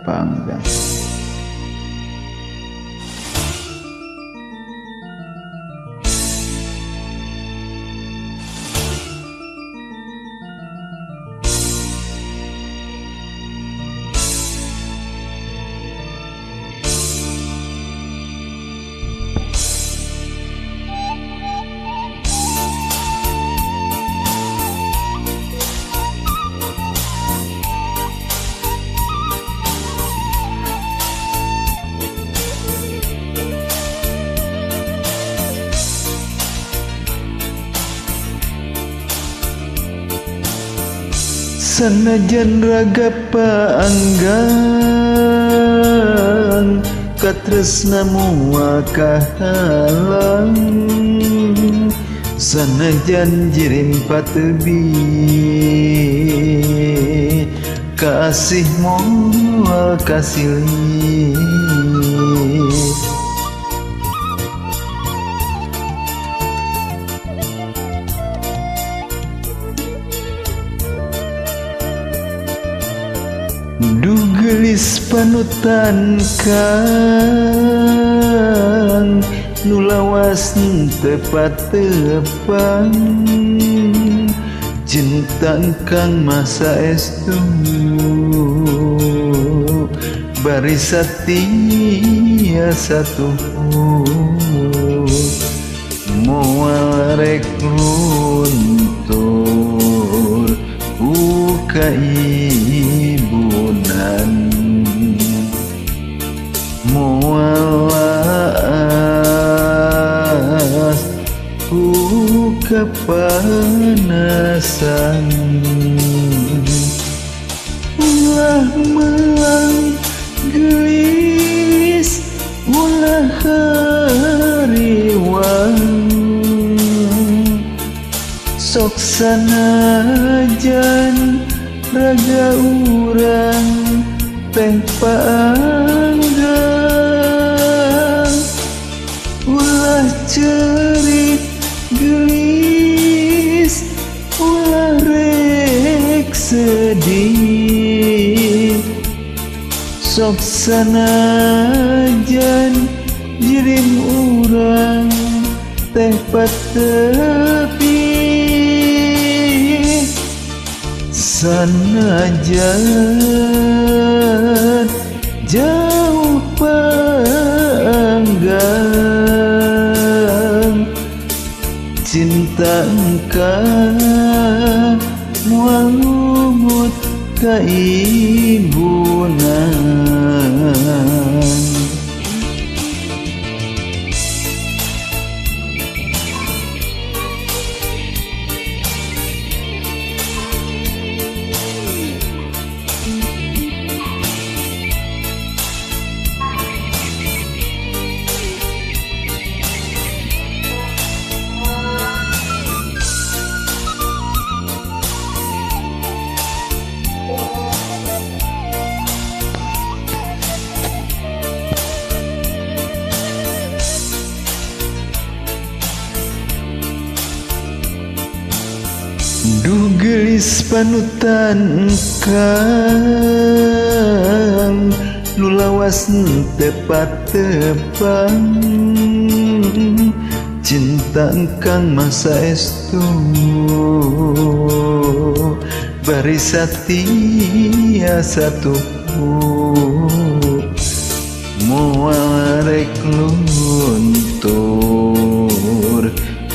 Paanggang. Sanajan raga paanggang katresna moal kahalang, sanajan jirim patebi kasih moal kasilih. Duh geulis panutan kang nu lawas teu patepang, cinta kang masa estu bari satia satuhu, moal rek luntur ku kaibunan, moal laas ku kepanasan. Ulah melang geulis ulah hariwang, sok sanajan raga urang teh paanggang, ulah ceurik geulis ulah rek sedih, sok sanajan jirim urang teh patepi. Sanajan jauh paanggang, cinta engkau moal lumut kaibunan. Duh geulis panutan kang nu lawas teu patepang, cinta engkang masa estu bari satia satuhu, moal rek luntur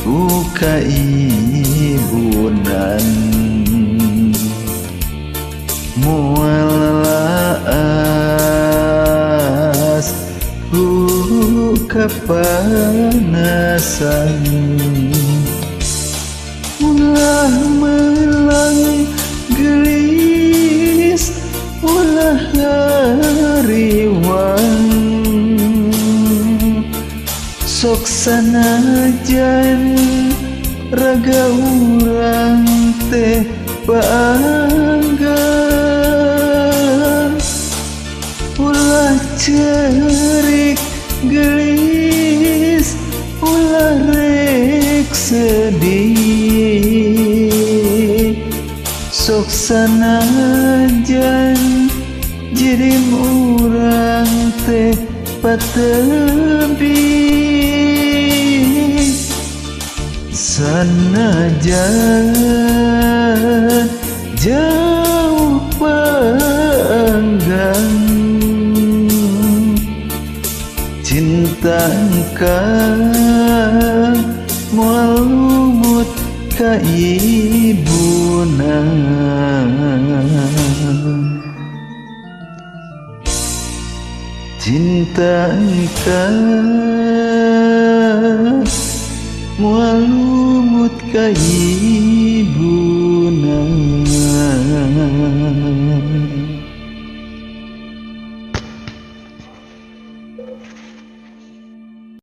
ku kaibunan, moal laas ku kepanasan. Ulah melang geulis ulah hariwang, sok sanajan raga urang teh paanggang, ulah ceurik geulis ulah rek sedih, sok sanajan Jirim urang teh patebi sanajan jauh panggang cinta engkang moal lumut ka ibuna. Cinta engkang moal lumut ka ibuna.